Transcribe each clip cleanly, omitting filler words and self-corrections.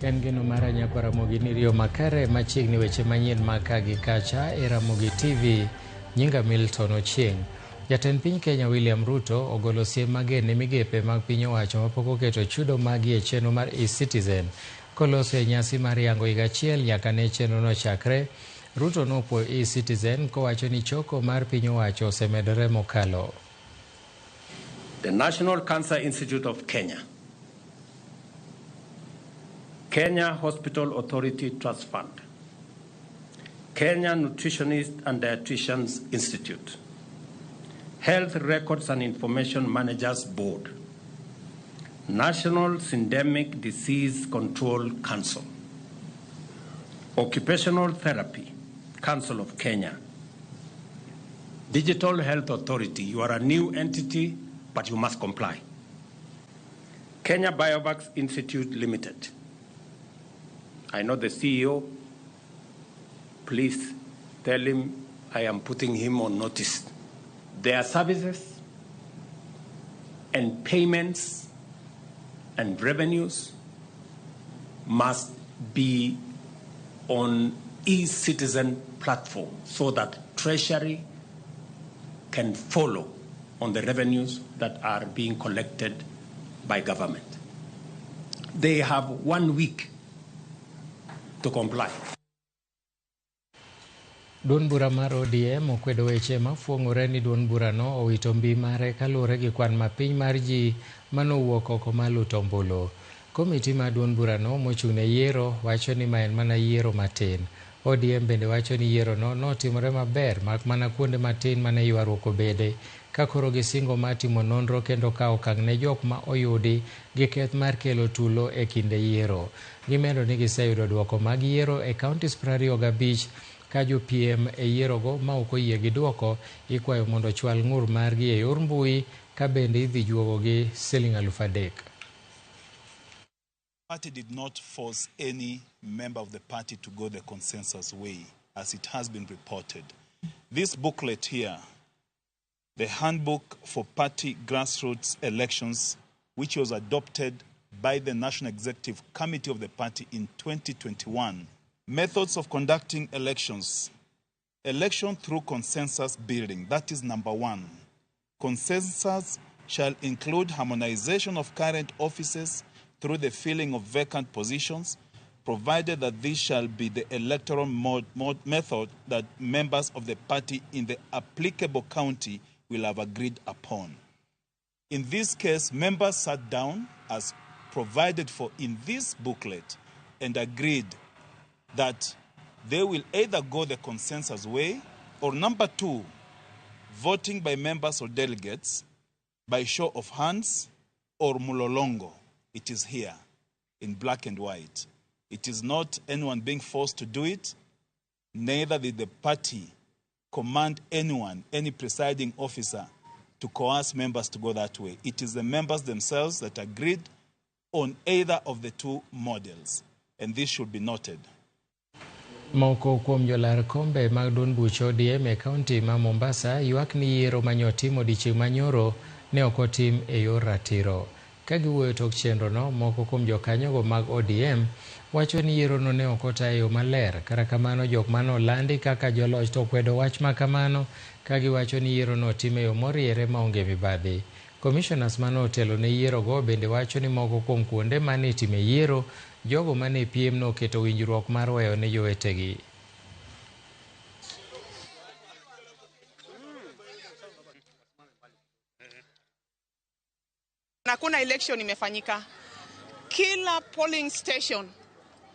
En geno mara nyakwa Ramogi ni riyo makare machiegni weche manyien mag ka gi kacha e Ramogi TV. Nyinga Milton Ochieng'. Jatend piny Kenya William Ruto ogolo siem mager ne migepe mag piny owacho mapok oketo chudo maggi e chenro mar eCitizen. Koloso e nyasi mar yango higa achiel nyaka ne chenrono chakre, Ruto nopuoyo eCitizen kowacho ni choko mar piny owacho osemedore mokalo. The National Cancer Institute of Kenya, Kenya Hospital Authority Trust Fund, Kenya Nutritionist and Dietitians Institute, Health Records and Information Managers Board, National Syndemic Disease Control Council, Occupational Therapy Council of Kenya, Digital Health Authority. You are a new entity, but you must comply. Kenya Biovax Institute Limited. I know the CEO. Please tell him I am putting him on notice. Their services and payments and revenues must be on eCitizen platform so that Treasury can follow on the revenues that are being collected by government. They have 1 week to comply. Duond bura mar ODM okwedo weche mafuong'ore ni duond burano owito mbi mare kaluwore gi kwan mapiny mar ji manowuok oko mar luto ombulu. Komiti mar duond burano mochung' ne yiero wacho ni ma en mana yiero matin. ODM bende wacho ni yierono notimore maber mak mana kuonde matin mane ywaruok obede, ka koro gisingo mar timo nonro kendo kawo okang' ne jok ma oyudi gi keth mar kelo tulo e kinde yiero. Gimedo ni giseyudo duoko mag yiero e counties 25 ka jopiem e yierogo ma ok oyie gi duoko ikwayo mondo ochwal ng'ur margi e yor mbui ka bende idhi juogogi siling 3,000. Party did not force any member of the party to go the consensus way, as it has been reported. This booklet here, the Handbook for Party Grassroots Elections, which was adopted by the National Executive Committee of the party in 2021, methods of conducting elections. Election through consensus building, that is number one. Consensus shall include harmonization of current offices through the filling of vacant positions, provided that this shall be the electoral method that members of the party in the applicable county will have agreed upon. In this case, members sat down as provided for in this booklet and agreed that they will either go the consensus way or number two, voting by members or delegates by show of hands or mulolongo. It is here in black and white. It is not anyone being forced to do it. Neither did the party command anyone, any presiding officer, to coerce members to go that way. It is the members themselves that agreed on either of the two models, and this should be noted. Moko kuom jolar kombe mag duond buch ODM e kaunti ma Mombasa ywak ni yiero manyotim odiechieng' manyoro ne ok otim e yor ratiro. Ka giwuoyo tok chenrono, moko kuom jokanyogo mag ODM wacho ni yierono ne ok ota e yo maler. Kata kamano, jok mane olandi kaka joloch to okwedo wach ma kamano ka giwacho ni yierono otim e yo moriere maonge mibadhi. Commissioners mane otelo ne yierogo bende wacho ni moko kuom kuonde mane itime yiero, jogo mane piem noketo winjruok mar weyo ne jowetegi. Hakuna election imefanyika. Kila polling station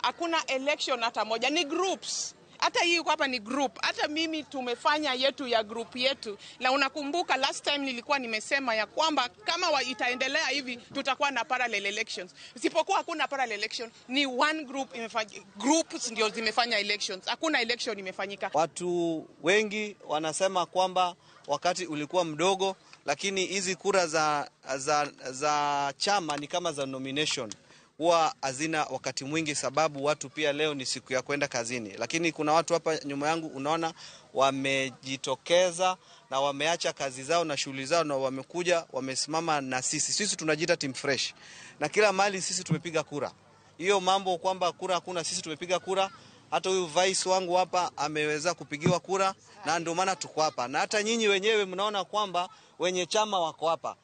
hakuna election hata moja, ni groups. Hata hii iko hapa ni group. Hata mimi tumefanya yetu ya group yetu. Na unakumbuka last time nilikuwa nimesema ya kwamba kama itaendelea hivi tutakuwa na parallel elections. Isipokuwa hakuna parallel election, ni one group imefanya, groups ndio zimefanya elections. Hakuna election imefanyika. Watu wengi wanasema kwamba wakati ulikuwa mdogo, lakini hizi kura za chama ni kama za nomination, huwa hazina wakati mwingi sababu watu pia leo ni siku ya kwenda kazini. Lakini kuna watu hapa nyuma yangu unaona wamejitokeza na wameacha kazi zao na shughuli zao na wamekuja wamesimama na sisi. Sisi tunajiita team fresh. Na kila mahali sisi tumepiga kura. Hiyo mambo kwamba kura hakuna, sisi tumepiga kura. Hata huyu vice wangu hapa ameweza kupigiwa kura, na ndio maana tuko hapa, na hata nyinyi wenyewe mnaona kwamba wenye chama wako hapa.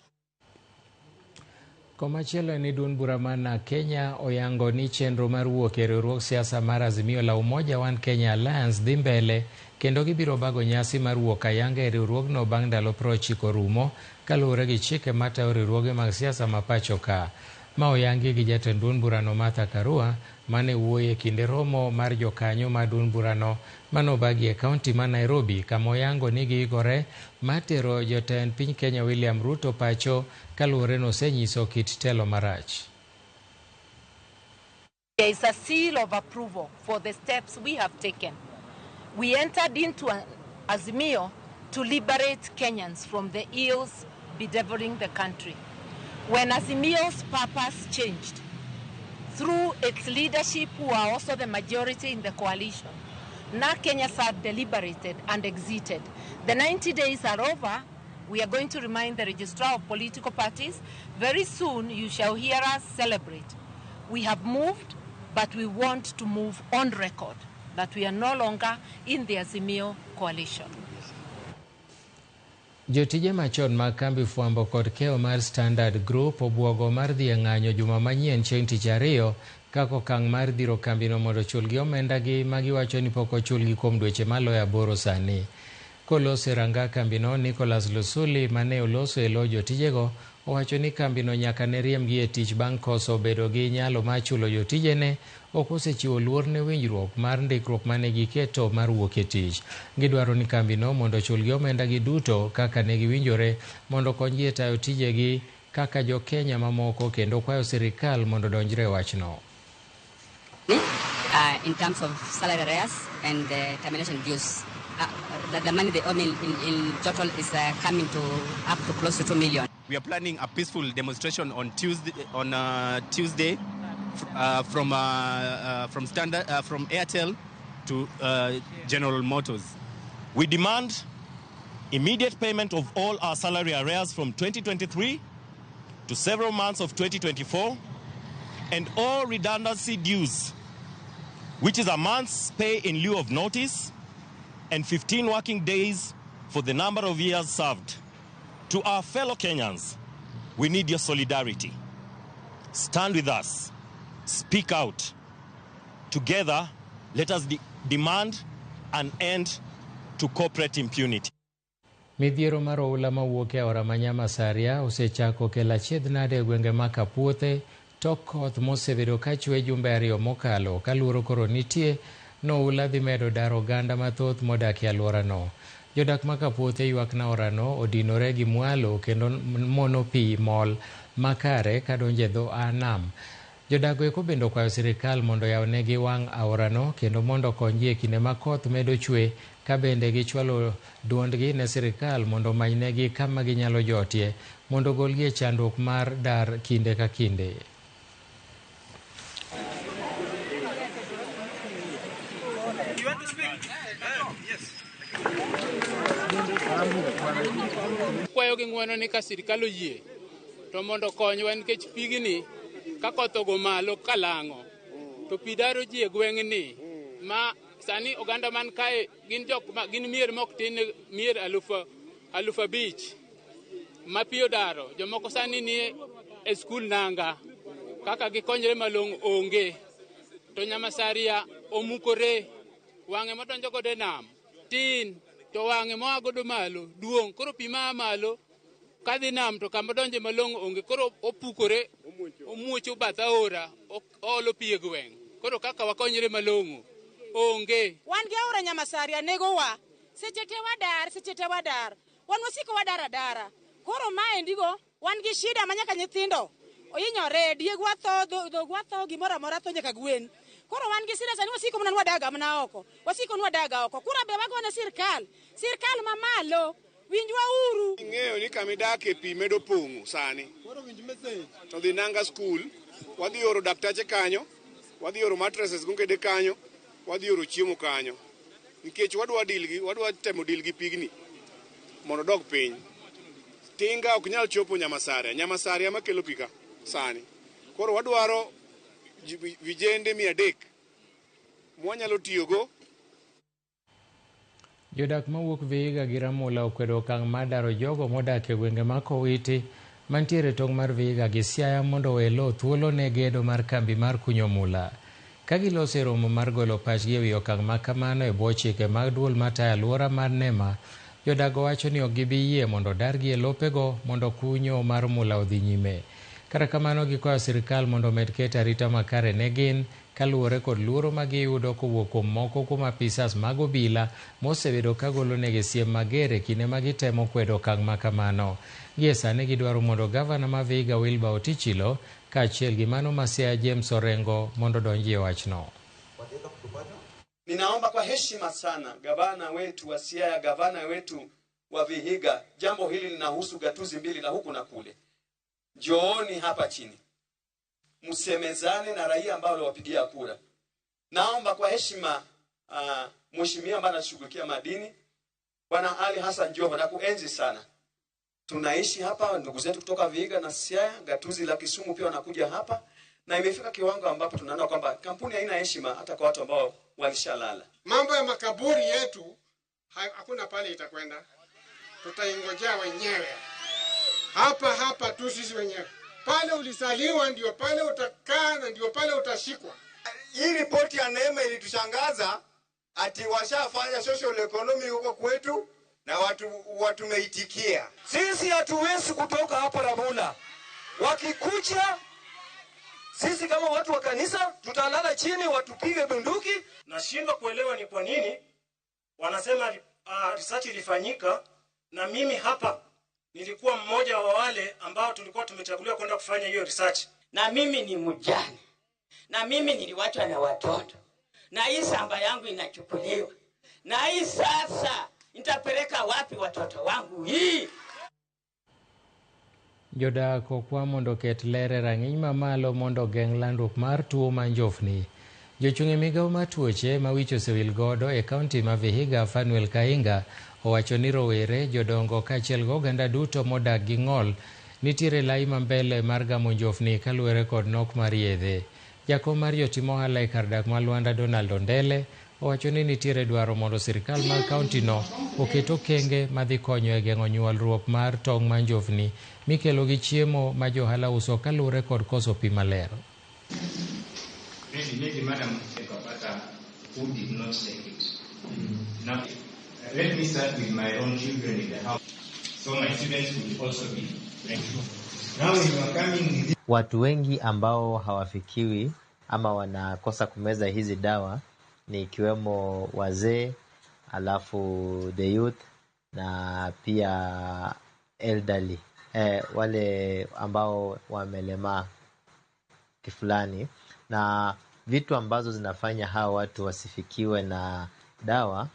Komachielo en ni duond bura mar Kenya oyango ni chenro mar wuok e riwruog siasa mar Azimio la Umoja One Kenya Alliance dhi mbele kendo gibiro bago nyasi mar wuok ayanga e riwruogno bang' ndalo 90 rumo kaluwore gi chike matayo riwruoge mag siasa ma pacho ka. Ma oyangi gi jatend duond burano Martha Karua mane wuoyo e kinde romo mar jokanyo mar duond burano manobagi e kaunti ma Nairobi, kama oyango ni giikore mar tero jotend piny Kenya William Ruto pacho kaluwore ni osenyiso kit telo marach. There is a seal of approval for the steps we have taken. We entered into Azimio to liberate Kenyans from the ills bedeviling the country. When Azimio's purpose changed, through its leadership, who are also the majority in the coalition, now Kenya SAD deliberated and exited. The 90 days are over. We are going to remind the registrar of political parties. Very soon you shall hear us celebrate. We have moved, but we want to move on record that we are no longer in the Azimio coalition. Jotije machon mag kambi fwambo kod keyo mar Standard Group obwogo mar dhi e ng'anyo juma manyien chieng' tich ariyo kaka okang' mar dhiro kambino mondo ochulgi omendagi ma giwacho ni pok ochulgi kuom dweche maloyo 8 sani. Koloso e ranga kambino, Nicholas Lusuli mane oloso e lo jotijego owacho ni kambino nyaka ne riembgi e tich bang' koso bedo gi nyalo mar chulo jotijene ok osechiwo luor ne winjruok mar ndikruok mane giketo mar wuok e tich. Gidwaro ni kambino mondo ochulgi omendagi duto kaka ne giwinjore mondo okonygi e tayo tijegi kaka jo Kenya mamoko kendo kwayo sirikal mondo odonjre e wachno. In terms of salary arrears and termination dues, the money they owe me in total is coming to up to close to 2 million. We are planning a peaceful demonstration on Tuesday, from Standard, from Airtel to General Motors. We demand immediate payment of all our salary arrears from 2023 to several months of 2024, and all redundancy dues, which is a month's pay in lieu of notice and 15 working days for the number of years served. To our fellow Kenyans, we need your solidarity. Stand with us. Speak out. Together, let us demand an end to corporate impunity. Midhiero mar oula mawuok e aora ma Nyamasaria osechako kelo achiedh nade e gwenge ma Kapuothe tok koth mosebedo kachwe jumbe 2 mokalo kaluoro koro nitie no oula dhi medo daro oganda mathoth modak e alworano. Jodak ma Kapuothe ywak na aorano odinore gi mwalo kendo mono pi mol makare kadonjo e dho nam. Jodak eko bende okwayo sirikal mondo oyawnegi wang' aorano kendo mondo okonygi e kinde ma koth medo chwe, ka bende gichwalo duondgi ne sirikal mondo omanynegi kama ginyalo jotie mondo ogolgi e chandruok mar dar kinde ka kinde. Kwayo gi ng'wono ni ka sirikal oyie to mondo okonywa nikech pigni ka koth ogo malo kalang'o to pi daro ji e gweng'ni ma sani oganda man kae gin jok ma gin mier mok tin, mier 5,000 ma pi odaro. Jomoko sani ni e skul nanga kaka gikonyre malong'o onge, to Nyamasaria omukore, wang'e modonjo godo e nam tin to wang'e moa godo malo duong', koro pi maa malo kadhi nam to kama donje malong'o onge, koro opukore omuocho bath aora oolo pi e gweng', koro kaka wakonyre malong'o onge. Wan gi aora Nyamasaria negowa seche te wadar, seche te wadar, wan wasiko wadar adara. Koro maendigo wan gi shida ma nyaka nyithindo ohinyore, diegwa tho, dhogwa tho, gimoro amora tho nyaka gwen. Koro wan gi shida sani, wasiko mana wadaga mana oko, wasiko wadaga oko. Kura be wagone sirkal, sirkal mamalo winjwa uru. Ing'eyo ni kama idake pi medo pong'o sani. To dhi Nanga school, wadhi oro daktache kanyo, wadhi oro mattresses gongede kanyo, wadhi oro chiemo kanyo. Nikech wadwa deal gi, wadwa temo deal gi pigni mondo odog piny. Tinga ok nyal chopo Nyamasaria, Nyamasaria makelo pi ka sani. Koro wadwaro vijende 300 mwanyalo tiyogo. Jodak mawuok Vihiga gi Ramula okwedo okang' mar daro jogo modak e gwenge ma Kowiti mantiere tong' mar Vihiga gi Siaya mondo owe lowo thuolo ne gedo mar kambi mar kunyo mula. Ka giloso e romo mar golo pachgi ewi okang' ma kamano e bwo chike mag duol matayo alwora mar NEMA, jodago wacho ni ok gibi yie mondo odargi e lopego mondo kunyo mar mula odhi nyime. Kata kamano gikwayo sirikal mondo omed keto arita makare ne gin kaluwore kod luoro ma giyudo kowuok kuom moko kuom apisas mag obila mosebedo ka golo negi siem mager e kinde ma gitemo kwedo okang' ma kamano. Gie sani gidwaro mondo gavana ma Vihiga Wilbur Otichilo kaachiel gi mano ma Siaya James Orengo mondo odonjie wachno. Ninaomba kwa heshima sana gavana wetu wa Siaya, gavana wetu wa Vihiga, jambo hili linahusu gatuzi mbili la huku na kule. Njooni hapa chini msemezane na raia ambao waliwapigia kura. Naomba kwa heshima mheshimiwa ambaye anashughulikia madini Bwana Ali Hassan Joho, na kuenzi sana. Tunaishi hapa, ndugu zetu kutoka Vihiga na Siaya, gatuzi la Kisumu pia wanakuja hapa, na imefika kiwango ambapo tunaona kwamba kampuni haina heshima hata kwa watu ambao walishalala. Mambo ya makaburi yetu hakuna pale itakwenda, tutaingojea wenyewe hapa hapa tu sisi wenyewe. Pale ulisaliwa ndio pale utakaa na ndio pale utashikwa. Hii ripoti ya NEMA ilitushangaza ati washafanya social economy huko kwetu na watu meitikia. Sisi hatuwezi kutoka hapa Ramula. Wakikuja sisi kama watu wa kanisa tutalala chini watupige bunduki. Nashindwa kuelewa ni kwa nini wanasema research ilifanyika, na mimi hapa nilikuwa mmoja wa wale ambao tulikuwa tumechaguliwa kwenda kufanya hiyo research. Na mimi ni mjane. Na mimi niliwachwa na watoto. Na hii shamba yangu inachukuliwa. Na hii sasa nitapeleka wapi watoto wangu hii? Jodak okwa mondo oket ler e rang'iny mamalo mondo ogeng' landruok mar tuo mar njofni. Jochung' e migawo mar tuoche ma wich osewil godo e kaunti ma Vihiga, Fanuel Kainga, owacho ni rowere, jodongo kaachiel gi oganda duto modak gi ng'ol nitiere lai ma mbele mar gamo njofni kaluwore kod nok mar yedhe. Jakom mar jotim ohala e kar dak ma Luanda, Donald Ondele, owacho ni nitiere dwaro mondo sirikal mar kaunti no oket okenge madhi konyo e geng'o nyuolruok mar tong' mar njofni mikelo gi chiemo ma johala uso kaluwore kod koso pi maler. Maybe Madam Kapata, who did not take it. Now, let me start with my own children in the house, so my students will also be ready. Now when you are coming with Watu wengi ambao hawafikiwi ama wanakosa kumeza hizi dawa ni ikiwemo wazee, alafu the youth na pia elderly, wale ambao wamelemaa kifulani. Na vitu ambazo zinafanya hawa watu wasifikiwe na dawa,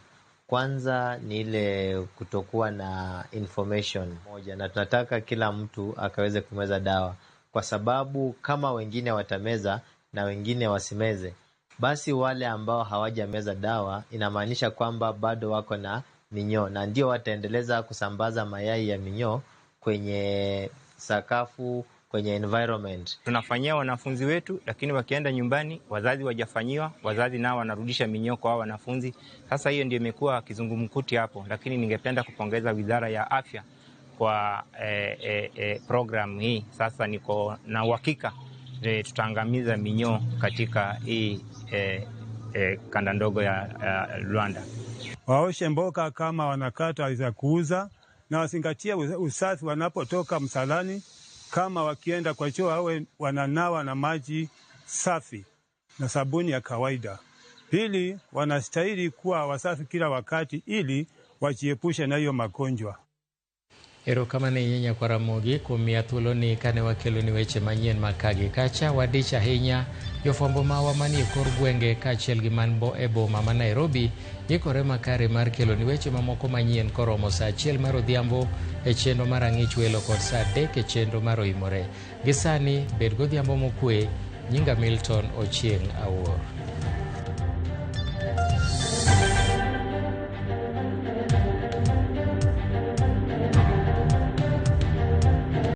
kwanza ni ile kutokuwa na information moja, na tunataka kila mtu akaweze kumeza dawa, kwa sababu kama wengine watameza na wengine wasimeze, basi wale ambao hawajameza dawa inamaanisha kwamba bado wako na minyoo, na ndio wataendeleza kusambaza mayai ya minyoo kwenye sakafu, kwenye environment. Tunafanyia wanafunzi wetu, lakini wakienda nyumbani wazazi wajafanyiwa, wazazi nao wanarudisha minyoo kwa wanafunzi. Sasa hiyo ndio imekuwa kizungumkuti hapo, lakini ningependa kupongeza Wizara ya Afya kwa program hii. Sasa niko na uhakika tutaangamiza minyoo katika hii kanda ndogo ya Rwanda. Waoshe mboka kama wanakata za kuuza, na wazingatie usafi wanapotoka msalani. Kama wakienda kwa choo awe wananawa na maji safi na sabuni ya kawaida. Pili, wanastahili kuwa wasafi kila wakati ili wajiepushe na hiyo magonjwa. Erokamano ahinya kwa Ramogi kuom miya thuoloni kane wakeloni weche manyien mag kagi kacha. Wadich ahinya jofwambo mawa manie kor gwenge kaachiel gi man e boma ma Nairobi ikore makare mar keloni weche mamoko manyien koromo saa 1 mar odhiambo e chenro mar Ang'ich Welo kod saa 3 e chenro mar Oimore. Gi sani bed godhiambo mokwe. Nyinga Milton Ochieng' Awuor.